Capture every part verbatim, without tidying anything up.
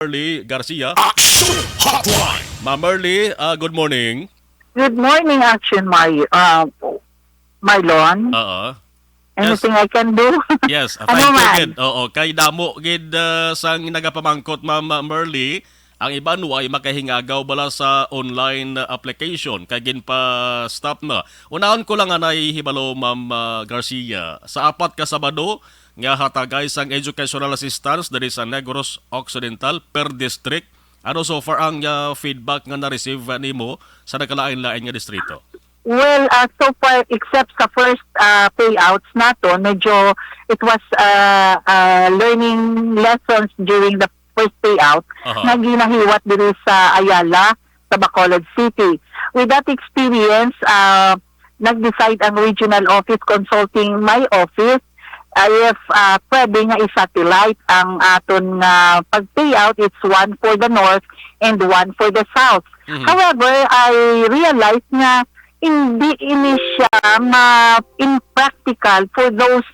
Merly Garcia. Action Hotline. Ma'am Merly, ah, good morning. Good morning, Action Mar-, ah, Marlon. Oo. Yes. Anything I can do? Yes, ah, Ano thank you man? gid. Oo, kay damo gid, ah, sang nagapamangkot, Ma'am Merly. Ang iban way makahingagaw bala sa online application kay ginpa-stop na. Unahon ko lang anay hibalo, Ma'am, ah, Garcia. Sa apat ka Sabado nga hatagay sang educational assistance diri sa Negros Occidental per district, ano so far ang, ah, feedback nga na-receive, ah, nimo sa nagkalain-lain nga distrito? Well, ah, so far, except sa first, ah, payouts nato, medyo it was, ah, ah, learning lessons during the first payout Aha. nga ginahiwat diri sa Ayala, sa Bacolod City. With that experience, ah, nag-decide ang regional office consulting my office, ah, if, ah, pwede nga i-satellite ang aton nga pag-payout. It's one for the north and one for the south. Mhm. However, I realized nga hindi ini siya ma-, impractical for those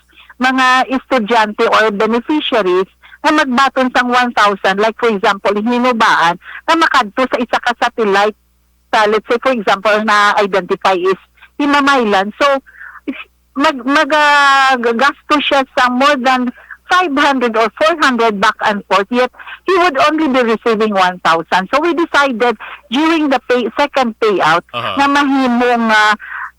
mga estudyante or beneficiaries nga magbaton sang one thousand, like, for example, hinubaan nga makadto sa isa ka satellite sa, let's say, for example, na-identify is Himamaylan. So, mag-, mag-, ah, gasto siya sa more than five hundred or four hundred back and forth, yet he would only be receiving one thousand. So, we decided during the pay, second payout Aha. na mahimo nga,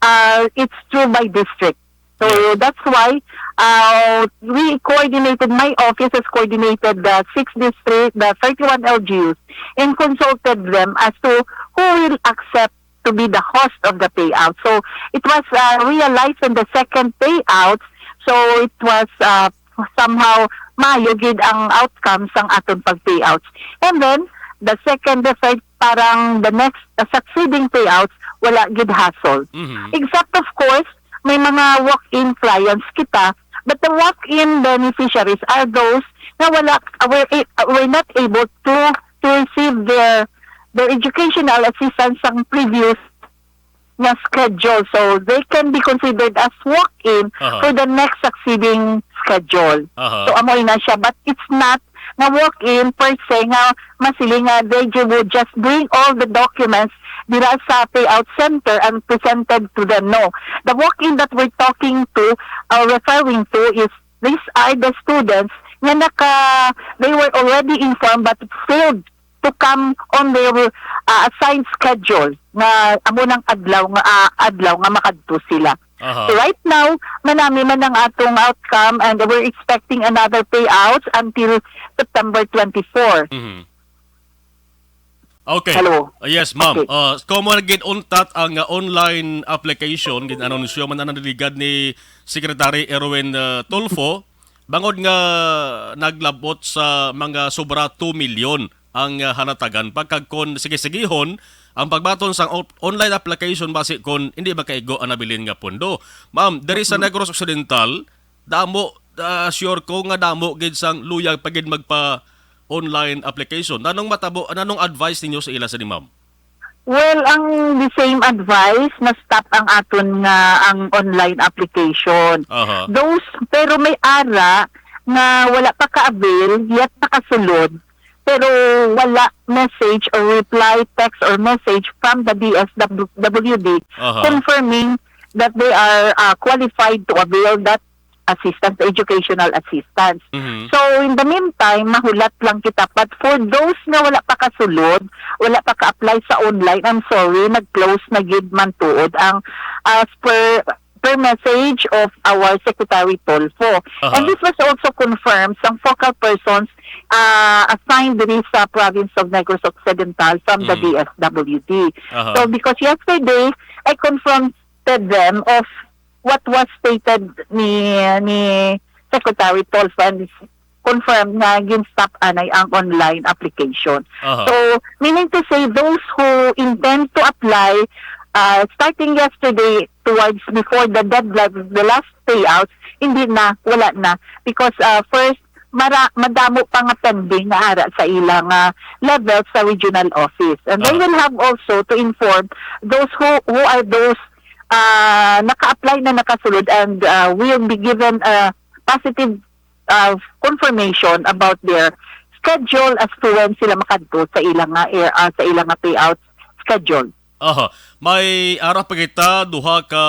ah, it's through by district. So, Yes. that's why, uh, we coordinated, my office has coordinated the six district, the thirty-one L G Us, and consulted them as to who will accept to be the host of the payout. So, it was, uh, realized in the second payout. So, it was, uh, somehow maayo gid ang outcome sang aton pag-payouts. And then, the second, the third, parang the next, uh, succeeding payouts, wala gid hassle. Mhm. Except, of course, may mga walk-in clients kita, but the walk-in beneficiaries are those na wala, were, were not able to, to receive their, their educational assistance sang previous nga schedule. So, they can be considered as walk-in Aha. for the next succeeding schedule. Aha. So, amo na siya. But it's not nga walk-in per se nga masiling nga they ju-, would just bring all the documents dira sa payout center and presented to them. No. The walk-in that we're talking to or referring to is these are the students nga naka, they were already informed but failed to come on their, uh, assigned schedule nga amo nang adlaw nga, ah, adlaw nga makadto sila. Aha. So right now, manami man ang atong outcome and we're expecting another payouts until September twenty-four. Mhm. Okay. Hello. Uh, yes, ma'am. Okay. Uh, kamo gid untat ang, uh, online application, gin-anunsyo man ang naligad ni Secretary Erwin, uh, Tulfo, bangod nga naglabot sa mga sobra two milyon ang, ah, halatagan pa, kag kon sige-sigihon ang pagbaton sang op-, online application basi kon hindi makaigo ang nabilin nga pondo. Ma'am, diri sa Mm. Negros Occidental, damo, ah, sure ko nga damo gid sang luyag pa gid magpa-online application. Nanong matabo, nanong advice ninyo sa ila sa ni ma'am? Well, ang the same advice, na-stop ang aton nga, ang online application. Aha. Those, pero may ara nga wala pa ka-avail, yet nakasulod, pero wala message or reply, text or message from the D S W D Aha. confirming that they are, uh, qualified to avail that assistance, educational assistance. Mhm. So, in the meantime, mahulat lang kita. But for those nga wala pa kasulod, wala pa ka-apply sa online, I'm sorry, nag-close na gid man tuod ang, as per, per message of our Secretary Tulfo. Aha. And this was also confirmed sa focal persons, ah, assigned diri sa province of Negros Occidental from the Mhm. D S W D. Aha. So, because yesterday, I confronted them of what was stated ni, ni Secretary Tulfo and confirmed nga gin-stop anay ang online application. Aha. So, meaning to say, those who intend to apply, uh, starting yesterday towards before the deadline, the last payouts, hindi na, wala na. Because, uh, first, mara-, madamo pa nga pending nga ara sa ilang, uh, level sa regional office. And they Aha. will have also to inform those who, who are those, uh, naka-apply na nakasulod and, uh, will be given a positive, uh, confirmation about their schedule as to when sila makadto sa ilang nga air, ah, sa ilang nga payout schedule. Aha. May ara pa kita duha ka,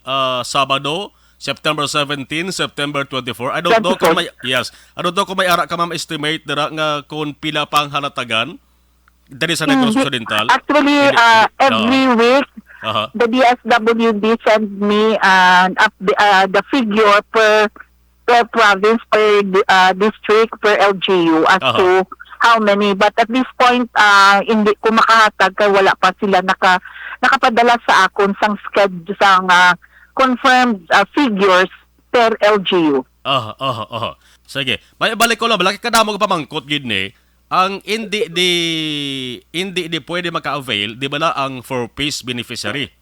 ah, Sabado, September seventeen, September twenty-four. I don't know kung may, yes. I don't know kung may ara ka, ma'am, estimate dira nga kung pila pa ang halatagan diri sa Negros Hindi. Occidental. Actually, Hindi. ah, Hindi. every Oo. week, Aha. the D S W D send me an up, ah, the figure per per province, per di- ah, district, per L G U as Aha. to how many. But at this point, ah, hindi ko makahatag kay wala pa sila naka nakapadala sa akon sang schedule, sang, ah, confirmed, ah, figures per L G U. Aha, aha, aha. Sige. May balik ko lang, balik kadamo ka pamangkot gid ni. Ang hindi di hindi di pwede maka-avail, di bala ang four Ps beneficiary?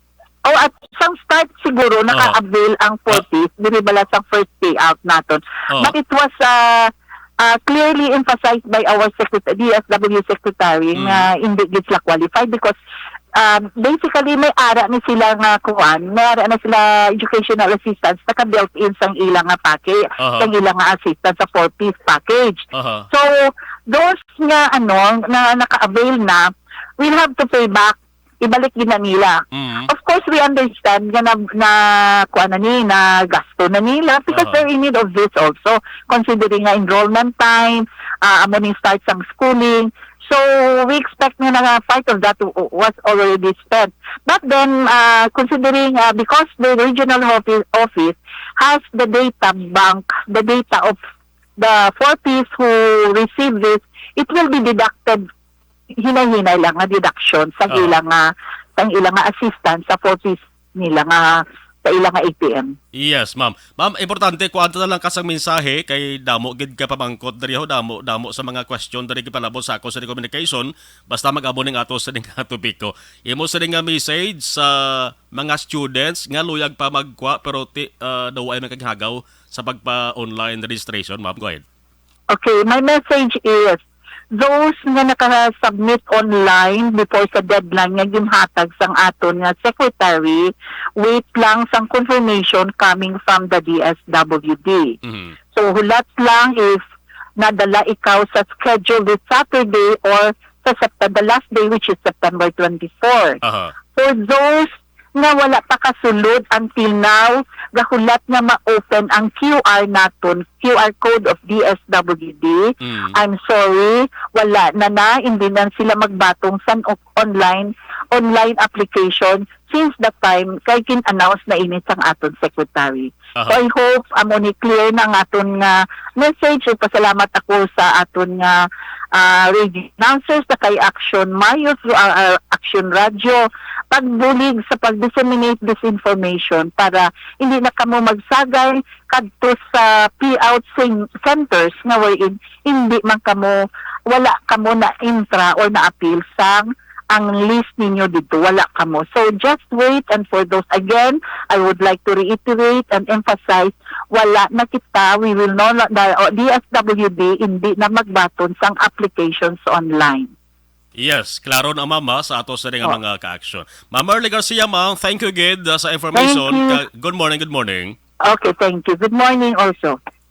Oh, at sang start siguro Aha. naka-avail ang four Ah. Ps, diri bala sa first payout naton. Oh. But it was, ah, ah, clearly emphasized by our secretary, D S W secretary, Mm. nga hindi gid sila qualified because, um, basically may ara ni sila nga kuan, may ara na sila educational assistance naka-built in sang ilang nga package, Aha. sang ilang nga assistance sa four Ps package. Aha. So, those nga ano, na naka-avail na, will have to pay back, ibalik gid na nila. Mm. Of course, we understand nga na, na kuan na ni, na gasto na nila because Aha. they're in need of this also, considering nga enrollment time, ah, amo ni start sang schooling. So, we expect nga na part of that w- was already spent. But then, ah, considering, ah, because the regional office, office has the data bank, the data of the four Ps who receive this, it will be deducted hinay-hinay lang nga deduction sa Aha. ilang nga, sa ilang nga assistance sa four Ps nila nga sa ilang nga A T M. Yes, ma'am. Ma'am, importante, kuwanta na lang ka sang mensahe kay damo gid ka pamangkot diri ho, damo, damo sa mga question diri gipalabot sa ako sa communication. Basta mag-amo ning ato sa ning nga topiko. Imo sa ning nga message sa mga students nga luyag pa magkuha pero ti, ah, daw ay makaghagaw sa pagpa-online registration, ma'am. Go ahead. Okay, my message is, those nga naka-submit online before sa deadline nga ginhatag sang aton nga secretary, wait lang sang confirmation coming from the D S W D. Mhm. So, hulat lang if nadala ikaw sa schedule this Saturday or sa September, the last day, which is September twenty-four. Aha. For those nga wala pa kasulod until now, gahulat nga ma-open ang Q R naton, Q R code of D S W D. Mm. I'm sorry, wala na na, hindi na sila magbatong sa o- online, online application since the time kay gin-announce na ini sang aton secretary. Aha. So I hope amo ni clear na ang aton nga message. Ug pasalamat ako sa aton nga, ah, radio announcers sa kay Action Mayo through, ah, ah, Action Radio, pagbulig sa pag-disseminate this information para hindi na kamo magsagay kadto sa payout cen- centers nga wherein hindi man kamo, wala kamo na intra or na appeal sang ang list ninyo dito, wala kamo. So just wait, and for those, again, I would like to reiterate and emphasize, wala na kita, we will no, the, uh, D S W D hindi na magbaton sang applications online. Yes, klaro na, ma'am, ha, sa ato sa nga Oh. mga ka-action. Ma'am Merly Garcia, ma'am, thank you gid, uh, sa information. Thank you. Ka- good morning, good morning. Okay, thank you. Good morning also.